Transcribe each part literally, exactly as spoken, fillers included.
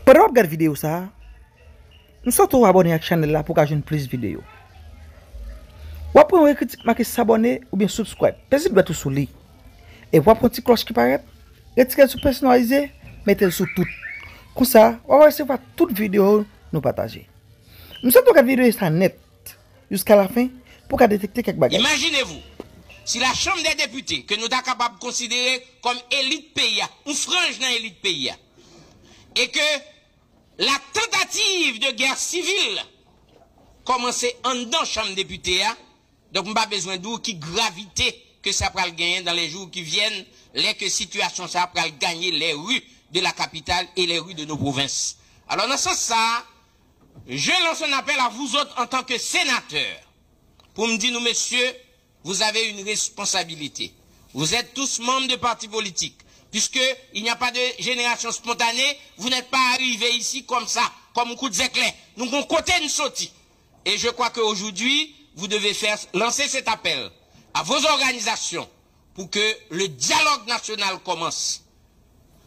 Pandan w ap gad videyo sa a, m swete w abòne ak chanèl la pou w ka jwenn plis videyo. W ap wè yon ekri ti make sabòne oubyen subscribe. Peze dwèt ou sou li. Epi w ap wè yon ti klòch ki parèt. Retire l sou pèsonalize, mete l sou tout. Konsa, w ap resevwa tout videyo nou pataje. M swete w gad videyo sa nèt jiska lafen pou w ka detekte kèk bagay. Imaginez-vous, si la Chambre des Députés, ke nou ta kapab konsidere kòm elit peyi a, yon franj nan elit peyi a, e ke la tentative de guerre civile kòmanse anndan Chanm Depite a, donk m pa bezwen di w ki gravite ke sa pral genyen dans les jours qui viennent, lè ke sitiyasyon sa a pral ganye les rues de la capitale et les rues de nos provinces. Alò, nan sans sa a, je lance un appel à vous autres en tant que sénateurs, pou m di nou, mesye, vous avez une responsabilité. Vous êtes tous membres de partis politiques. Puisque il n'y a pas de génération spontanée, vous n'êtes pas arrivés ici comme ça, comme un coup de zèklè. Nou gon kote n soti. Et je crois qu'aujourd'hui, vous devez faire lancer cet appel à vos organisations pour que le dialogue national commence.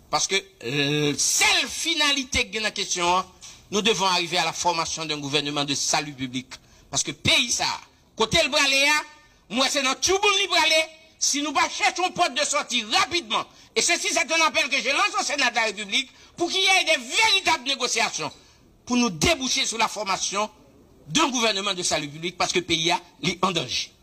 Paske, euh, sèl finalite ki gen nan kesyon an, nous devons arriver à la formation d'un gouvernement de salut public. Paske peyi sa a, kote l prale a, m wè se nan tchouboun li prale. Si nou pa chèche yon pòt de sòti rapidman, et ceci c'est un appel que je lance au Sénat de la République, pour qu'il y ait des véritables négociations, pou nou debouche sou la formation d'un gouvernement de salut public, paske peyi a, li an danje.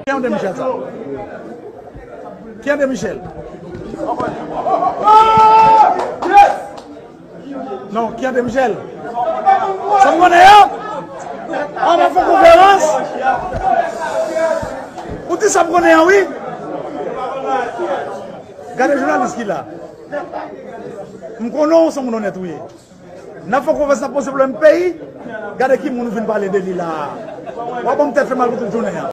Ki André Michel sa? Ki André Michel? Non, ki André Michel? Sa m konnen an? An, m ap fè konferans. Ou di sa m konnen an, wi. Gade jounalis ki la. M konnen w se yon moun onèt ou ye. N ap fè konferans, n ap poze pwoblèm peyi. Gade ki moun ou vin pale de li la a. W ap ban m tèt fè mal pou tout jounen an.